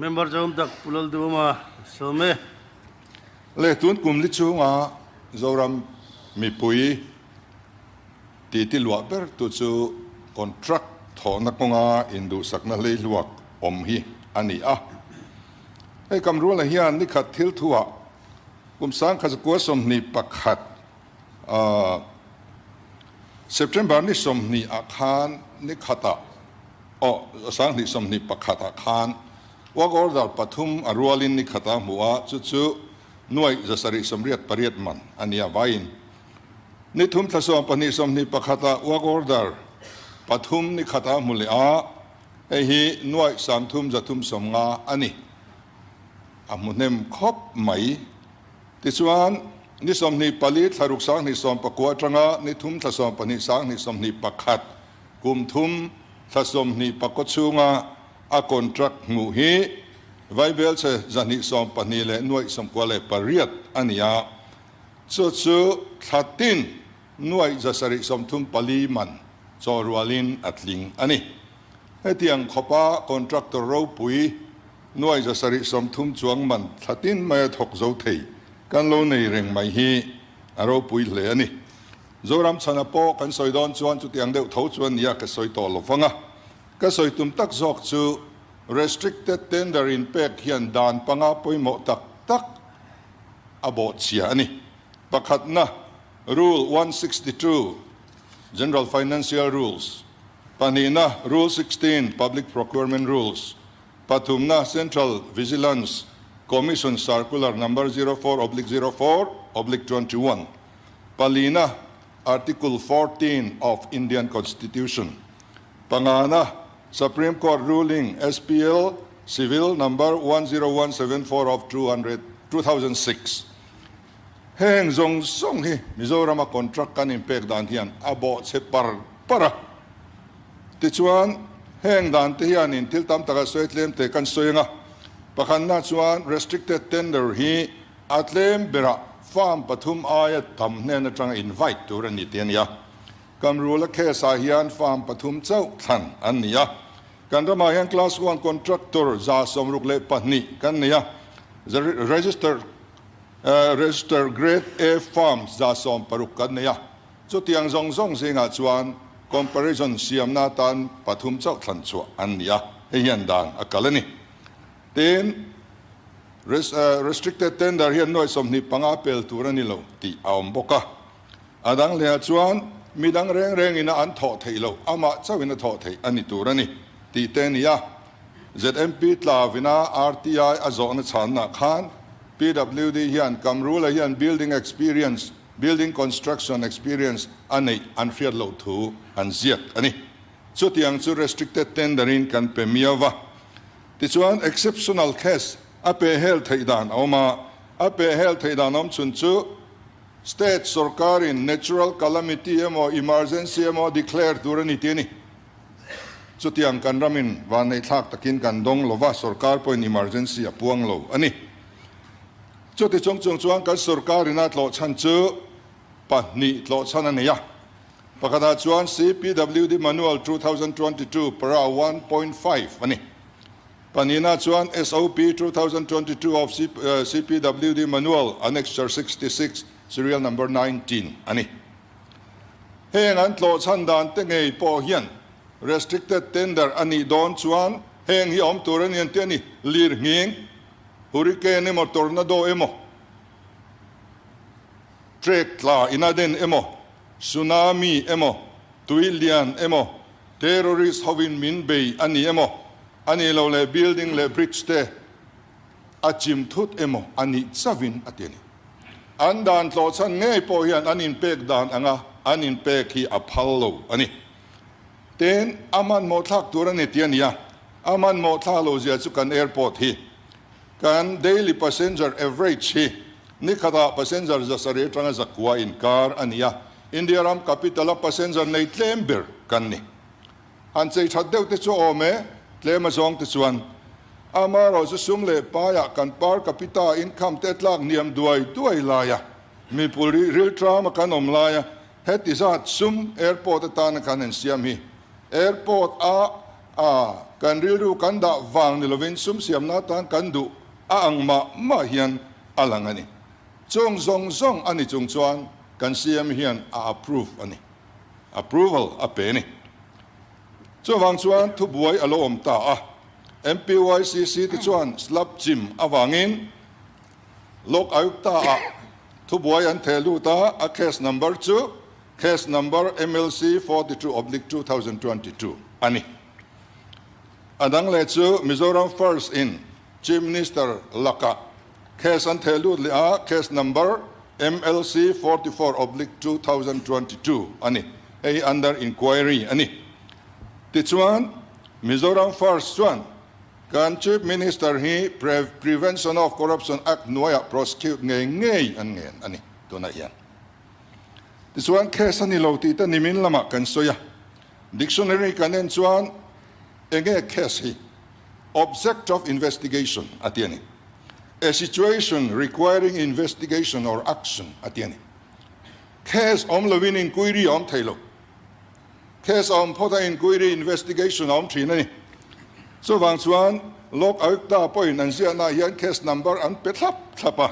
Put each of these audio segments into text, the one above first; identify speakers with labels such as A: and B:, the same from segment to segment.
A: Member Zahawm tak Pu Lalduhawma sawm e.
B: Le tun kum li chhunga Zoram mipui titi luah ber tu chu contract thawhna kawnga induhsakna hleihluak awm hi a ni a. Hei Kamruala hian nikhat thil thuah kum 1921 September ni 20 ah khan nikhatah aw 2021 ah khan Work order pathum a rualin nikhat a hmu a, chu chu nuaih 788 man a ni a vaiin. Ni thum thla 12 21 ah work order pathum nikhat a hmu leh a, hei hi nuaih 3,350 a ni. A hmu hnem khawp mai. Tichuan, ni 24 thla ruk 2019 atanga ni thum thla 12 2021 kum thum thla 24 chhunga a contract hmuh hi vaibelchhe 224 leh nuaih 98 a ni a, chu chu thla tin nuaih 734 man chaw rualin a tling a ni. Hetiang khawpa contractor ropui nuaih 730 chuang man thla tin mai a thawk zo thei kan lo nei reng mai hi a ropui hle a ni. Zoram chhana pawh kan sawi dawn chuan chutiang deuh tho chuan nia ka sawi tawh lo vang a. Ka sawi tum tak zawk chu restricted tender in pek hian dan panga pawimawh tak tak a bawhchhia a ni. Pakhatna, Rule 162, General Financial Rules, pahnihna, Rule 16, Public Procurement Rules, pathumna, Central Vigilance Commission Circular Number 04/04/21, palina, Article 14 of Indian Constitution. Pangana, Supreme Court Ruling SPL Civil Number 10174 of 200, 2006. Heng zawng zawng hi Mizorama contract kan inpek dan hian a bawhchhe par par a. Tichuan, heng dan te hianin thil tam taka sawi tlem te kan sawi ang a. Pakhatna chuan restricted tender hi a tlem berah firm pathum aia tam hnen atanga invite tur a ni tih a ni a. Kamrula case ah hian firm pathum chauh thlan an ni a. Kan ramah hian Class One contractor 62 kan nei a. Register Register Grade A firm 16 kan nei a. Chutiang zawng zawng zingah chuan comparison siamna atan pathum chauh thlan chhuah an ni a. Hei hian dan a kal a ni. Tin, restricted tender hian nuai 25 pel tur a ni lo tih a awm bawk a. A dang lehah chuan mi dang reng rengin a an thawh theih loh, amah chauhin a thawh theih a ni tur a ni tih te a ni a. ZMP tlavina RTI a zawhna chhanna khan PWD hian Kamrula hian building experience, building construction experience a neih an hriat loh thu an ziak a ni. Chutiang chu restricted tender in kan pe miau va. Tichuan exceptional case a pe hel theih dan a awm a, a pe hel theih dan awm chhun chu State sorkarin natural calamity emaw emergency emaw declare tur a ni tih a ni. Chutiang kan ramin vanneihthlak takin kan dawng lova, sorkar pawhin emergency a puang lo a ni. Chuti chung chung chuan kan sorkarin a tlawh chhan chu pahnih tlawh chhan a nei a. Pakhatah chuan CPWD Manual 2022 para 1.5 a ni. Pahnihna chuan SOP 2022 of CPWD Manual Annexure 66 Serial Number 19 a ni. Heng an tlawh chhan dan te ngei pawh hian restricted tender a nih dawn chuan heng hi awm tur a ni an ti a ni. Lir nghing, hurricane emaw tornado emaw, trek tla in a den emaw, tsunami emaw, tui lian emaw, terrorist hovin min bei a ni emaw, a ni lo leh building leh bridge te a chim thut emaw a nih chauhin a ti a ni. An dan tlawh chhan ngei pawh hian an inpek dan anga an inpek hi a phal lo a ni. Tin, a hmanhmawh thlak tur a ni tih a ni a, a hmanhmawh thlak lo zia chu kan airport hi kan daily passenger average hi ni khatah passenger 700 atanga 900 inkar a ni a, India ram capital a passenger nei tlem ber kan ni. Han chei that deuh te chu awm e, tlem a zawng te chuan. Amaherawh chu sum leh paiah kan per capita income te tlak hniam duai duai lai a, mipui rilṭam a kan awm lai a, heti zat sum airport atana kan han siam hi airport a a. kan rilru kan dah vang ni lovin sum siamna atan kan duh a ang mah mah hian a lang a ni. Chung zawng zawng a ni chung chuan kan CM hian a approve a ni. Approval a pe a ni. Chuvang chuan thubuai a lo awm ta a, MPYCC te chuan slab chim avangin Lok Ayukta ah thubuai an theh lut a, a case number chu Case number MLC 42/2022 a ni. A dang leh chu Mizoram First in Chief Minister lakah case an theh lut leh a, case number MLC 44/2022 a ni. Hei hi under inquiry a ni. Tichuan, Mizoram First chuan kan Chief Minister hi Prevention of Corruption Act hnuaiah prosecute ngei ngei an ngen a ni tunah hian. Tichuan case a ni lo tih te nimin lamah kan sawi a, dictionary kan en chuan enge case hi object of investigation a ti a ni, a situation requiring investigation or action a ti a ni. Case awm lovin inquiry a awm thei lo. Case a awm phawt a inquiry investigation a awm thin a ni. Chuvang chuan Lok Ayukta pawhin an ziahnaah hian case number an pe thlap thlap a.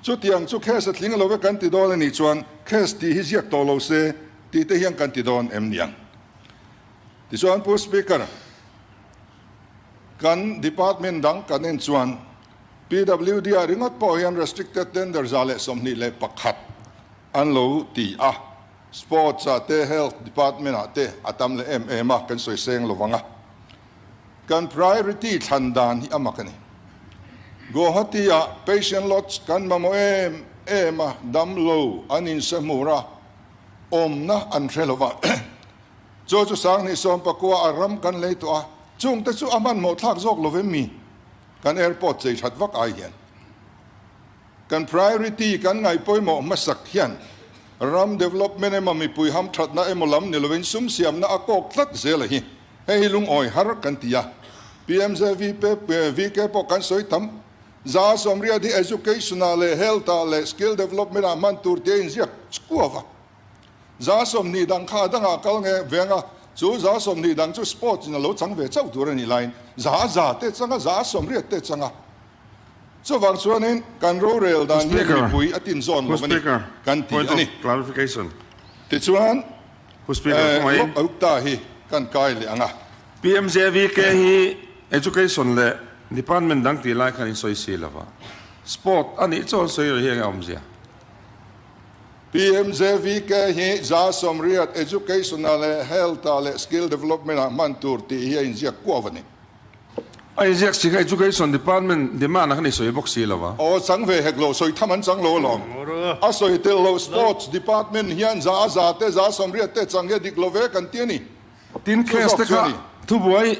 B: Chutiang chu case a tling lo ve kan ti dawn a nih chuan case tih hi ziak tawh lo se tih te hian kan ti dawn em niang. Tichuan Pu Speaker, kan department dang kan en chuan PWD ah ringawt pawh hian restricted tender 121 an lo ti a, sports ah te health department ah te a tam leh em em a, kan sawi seng lo vang a. Kan priority thlan dan hi a mak a ni. Guwahati ah patient lodge kan mamawh em em a, damlo an inse hmur a, awmna an hre lo va. Chu chu 2019 a ram kan lei tawh a, chungte chu a hmanhmawh thlak zawk lo vem mi? Kan airport chei that vak ai hian kan priority kan ngaih pawimawh hmasak hian ram development emaw mipui hamthatna emaw lam ni lovin sum siamna a kawk tlat zel a hi. Hei hi lungawi har kan ti a, PMJV VK pawh kan sawi tam. 180 hi education ah leh health ah leh skill development ah hman tur tia inziak chkuau a. 20 dang kha a dangah kal nge veng a, chu 20 dang chu sports in a lo chang ve chauh tur a nih laiin za za te chang a, 180 te chang a. Chuvang chuanin kan rorel dan hi mipui a tin zawn lo a ni kan ti a ni. Tichuan Lok Ayukta hi kan kai leh ang a.
C: PMJVK hi Education leh Department dang tih lai khan in sawi si lova, Sport a nih chuan sawi rih hi enge awmzia?
B: PMJVK hi 180 Education-ah leh Health-ah leh Skill Development-ah hman tur tih hi a inziak kuau a ni.
C: A inziak si kha Education Department demand a khan i sawi bawk si lo a.
B: Aw chang ve hek lo, sawi tham an chang lo alawm. A sawi tel lo Sports Department hian za a za te, 180 te chang hi a dik lo ve kan ti a ni.
C: Tin case te kha thubuai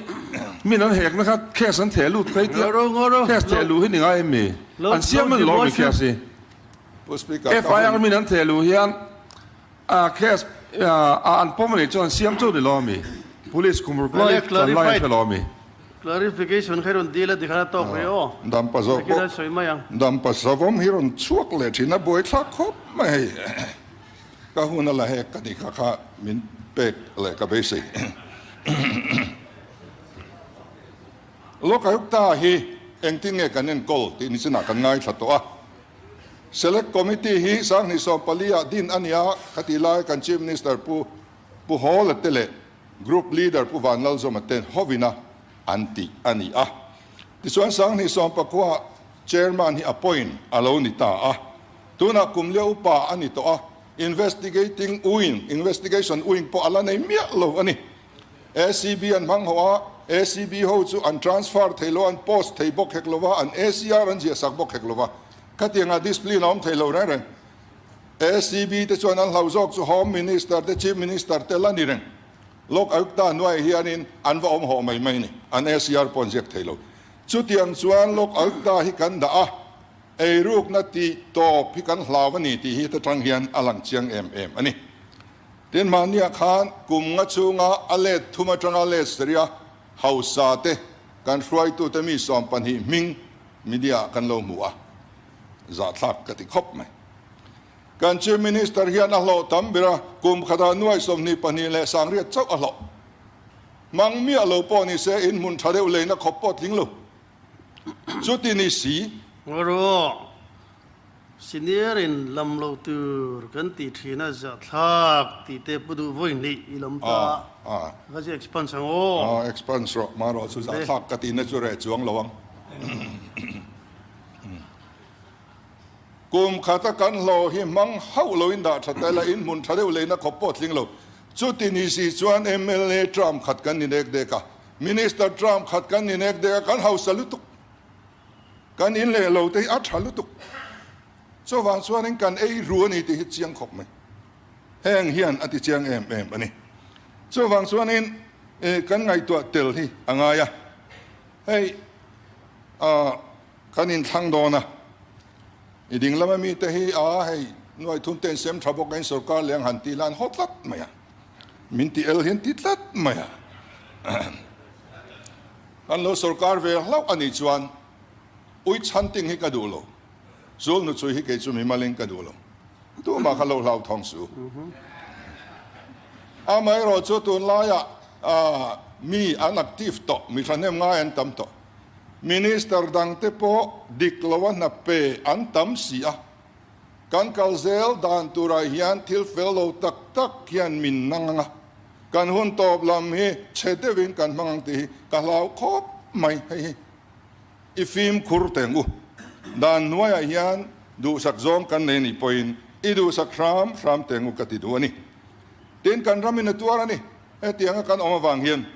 C: min an hekna kha case an theh lut kha i tia, case theh luh hi ni ngai em mi? An siam an lawm i case hi. FIR min an theh luh hian A case a an pawm a nih chuan an siam chu ni lo ami? Police kum ruk lai chan lai an hre lo ami?
A: Clarification kha i rawn dil a tikhan a tawk rih aw.
B: Dampa zawk
A: pawh sawi mai ang.
B: Dampa savawm hi rawn chhuak leh thin a buai thlak khawp mai hei. Ka hun a la hek ka ni kha kha min pek leh ka beisei. Lokayukta hi engtin nge kan enkawl tih nichinah kan ngaithla tawh a. Select Committee hi 2014 ah din a ni a, khatih lai kan Chief Minister Pu Pu Hawla te leh Group Leader Pu Vanlalzawma te hovina an tih a ni a. Tichuan 2019 ah Chairman hi appoint a lo ni ta a. Tunah kum lia upa a ni tawh a, Investigating Wing, Investigation Wing pawh a la nei miah lo a ni. ACB an hmang ho a, ACB ho chu an transfer thei lo a, an post thei bawk hek lo va, an ACR an ziah sak bawk hek lo va. Khatiangah discipline a awm thei lo reng reng. ACB te chuan an hlau zawk chu Home Minister te Chief Minister te la ni reng. Lok Ayukta hnuaiah hianin an va awm hawh mai mai ni. An ACR pawh an ziak thei lo. Chutiang chuan Lok Ayukta hi kan dah a, eirukna tih tawp hi kan hlau a ni tih hi ta tang hian a lang chiang em em a ni. Tin, mahniah khan kum nga chhunga a let thum atanga let saria hausa te kan hruaitute mi 12 hming media ah kan lo hmu a, zahthlak ka ti khawp mai. Kan Chief Minister hian a hlawh tam ber a, kum khatah nuai 22 leh 80 chauh a hlawh. Hmang miah lo pawh ni se in hmun tha deuh leina khawp pawh tling lo. Chuti ni si.
A: Ngaruah, Senior in lam lo tur kan tih thin a zahthlak tih te pu duh vawi hnih i lam ta a ka chu expanse ang aw.
B: Aw expanse rawh, marawh chu zahthlak ka tihna chu reh chuang lo ang. Kum khata kan hlawh hi hmang hauh loin dah tha ta ila, in hmun tha deuh leina khawp pawh tling lo. Chuti ni si chuan mla term khat kan ni nek dek a, Minister term khat kan ni nek dek a, kan hausa lutuk. Kan in leh lo te hi a tha lutuk. Chuvang chuanin kan ei ru a ni tih hi chiang khawp mai. Heng hian a ti chiang em em a ni. Chuvang chuanin kan ngaihtuah tel hi a ngai a. Hei Kan inthlang dawn a, i ding lama mite hi a hei nuai thum ten sem tha bawk a in sorkar leh ang han tih lan haw tlat mai a, min ti el hian ti tlat mai a. Kan lo sorkar ve hlauh a nih chuan ui chhanting hi ka duh lo, zul nu chui hi kei chu mimalin ka duh lo, tumah kha lo hlauthawng suh. Amaherawh chu tunlaiah mi an active tawh, mi thahnem ngai an tam tawh. Minister dangte pawh dik loa hna pe an tam si a, kan kal zel dan turah hian thil fel lo tak tak hian min nang ang a, kan hun tawp lam hi chhe deuhin kan hmang ang tih hi ka hlau khawp mai. Hei hi i fimkhur teng u. Dan hnuaiah hian duhsak zawng kan nei nih pawhin i duhsak hram hram teng u ka ti duh a ni. Tin, kan ramin a tuar a ni. Hetianga kan awm avang hian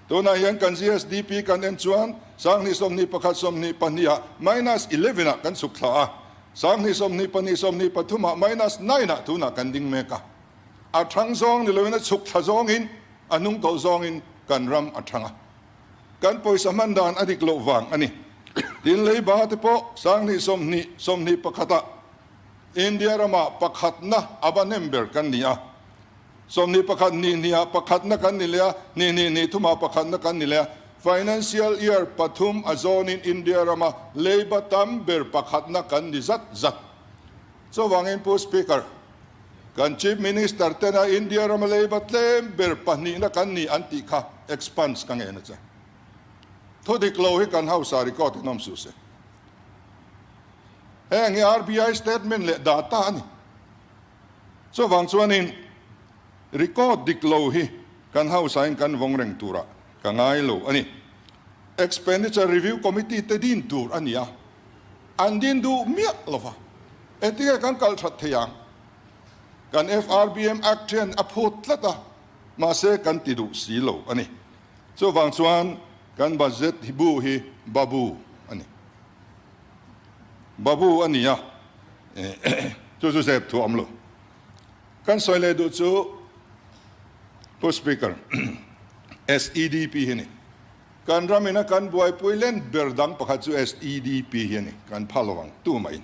B: Tunah hian kan GSDP kan en chuan 2021 22 ah minus 11 ah kan chhuk thla a, 2022 23 ah minus 9 ah tunah kan ding mek a. A thang zawng ni loin a chhuk thla zawngin a hnung tawlh zawngin kan ram a thang a. Kan pawisa hman dan a dik loh vang a ni. Tin leiba te pawh 2020 21 ah India ramah pakhatna a va hnem ber kan ni a. 21 ni hniha pakhatna kan ni leh a, ni hnih ni thumah pakhatna kan ni leh a. Financial year pathum a zawnin India rama leiba tam ber pakhatna kan ni zat zat. Chuvangin Pu Speaker, kan Chief Minister tena India rama leiba tlem ber pahnihna kan ni an tih kha expanse ka ngen a che. Thudik lo hi kan hausa record in awm suh se. Heng hi RBI statement leh data a ni. Chuvang chuanin record dik lo hi kan hausain kan vawng reng turah ka ngai lo a ni. Expenditure Review Committee te din tur a ni a, an din duh miah lo va. Engtinge kan kal that thei ang? Kan FRBM Act hian a phut tlat a, mahse kan ti duh si lo a ni. Chuvang chuan kan budget hi bu hi babu a ni. Babu a ni a, chu chu zep thu a awm lo. Kan sawi leh duh chu Pu Speaker, SEDP hi a ni. Kan ram ina kan buaipui len ber dang pakhat chu SEDP hi a ni, kan pha lo ang tu maiin.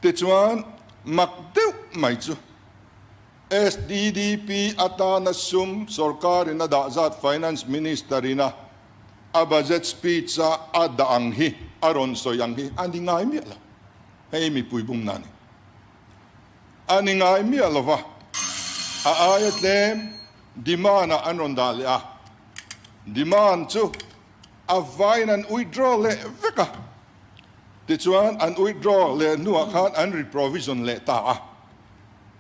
B: Tichuan mak deuh mai chu SDDP atana sum sorkarin a dah zat Finance Minister ina A budget speech a a dah ang hi, a rawn sawi ang hi a ni ngai miah lo. Hei mipui bumna a ni. A ni ngai miah lo va, a aia tlem demand ah an rawn dah leh a, demand chu a vaiin an withdraw leh vek a, tichuan an withdraw leh hnuah khan an reprovision leh ta a.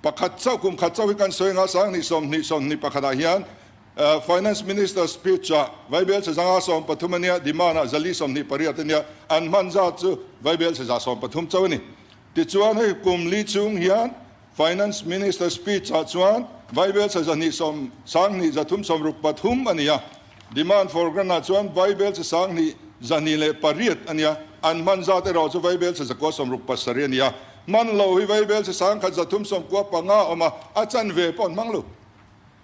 B: Pakhat chauh, kum khat chauh hi kan sawi anga 20 20 21 ah hian Finance Minister speech ah Vaibel chhe zanga 13 a nia, demand ah zali 28 a nia, an hman zat chu Vaibel chhe za 13 chauh a ni. Tichuan hei kum li chung hian Finance Minister speech ah chuan Vaibel chhe zahnih sawm 20 363 a ni a, demand for grant ah chuan Vaibel chhe 20 208 a nia, an hman zat erawh chu Vaibel chhe 967 a ni a, hman lo hi Vaibel chhe 10 395 a awm a, a chanve pawh an hmang lo.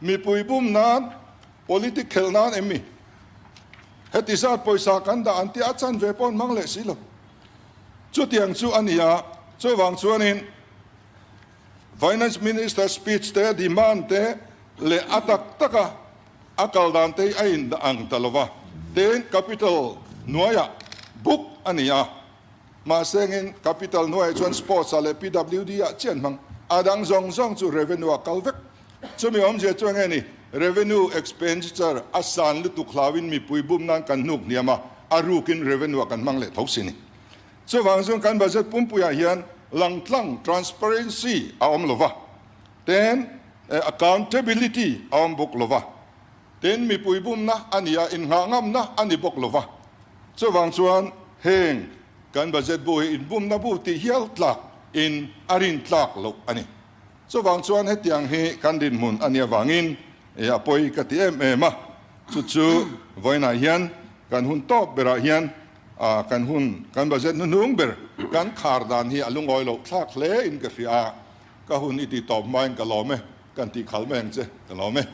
B: Mipui bum nan, politic khelh nan em mi? Heti zat pawisa kan dah an tia a chanve pawh an hmang leh si lo. Chutiang chu a ni a, chuvang chuanin Finance Minister speech te, demand te leh a tak taka a kal dan te hi a in ang ta lo va. Tin, capital hnuaiah book a ni a, mahse engin capital hnuaiah chuan sports ah leh PWD ah chiah an hmang. A dang zawng zawng chu revenue ah kal vek. Chumi awmzia chu enge ni? Revenue expenditure a san lutuk hlauin mipui bum nan kan hnuk hniam a, a rukin revenue ah kan hmang leh tho si ni. Chuvang chuan kan budget pumpuiah hian langtlang, transparency, a awm lova, ten accountability a awm bawk lova, ten mipui bumna a ni a, innghah ngamna a ni bawk lova. Chuvang chuan heng kan budget bu hi inbumna bu tih hial tlak in a rintlak loh a ni. Chuvang chuan hetiang hi kan dinhmun a nih avangin a pawi ka ti em em a, chu chu vawiinah hian kan hun tawp berah hian kan hun kan budget hnuhnung ber kan khar dan hi a lungawi loh thlak hle in ka hria a, ka hun i ti tawp hmain ka lawm e, kan tih khalh mai ang che, ka lawm e.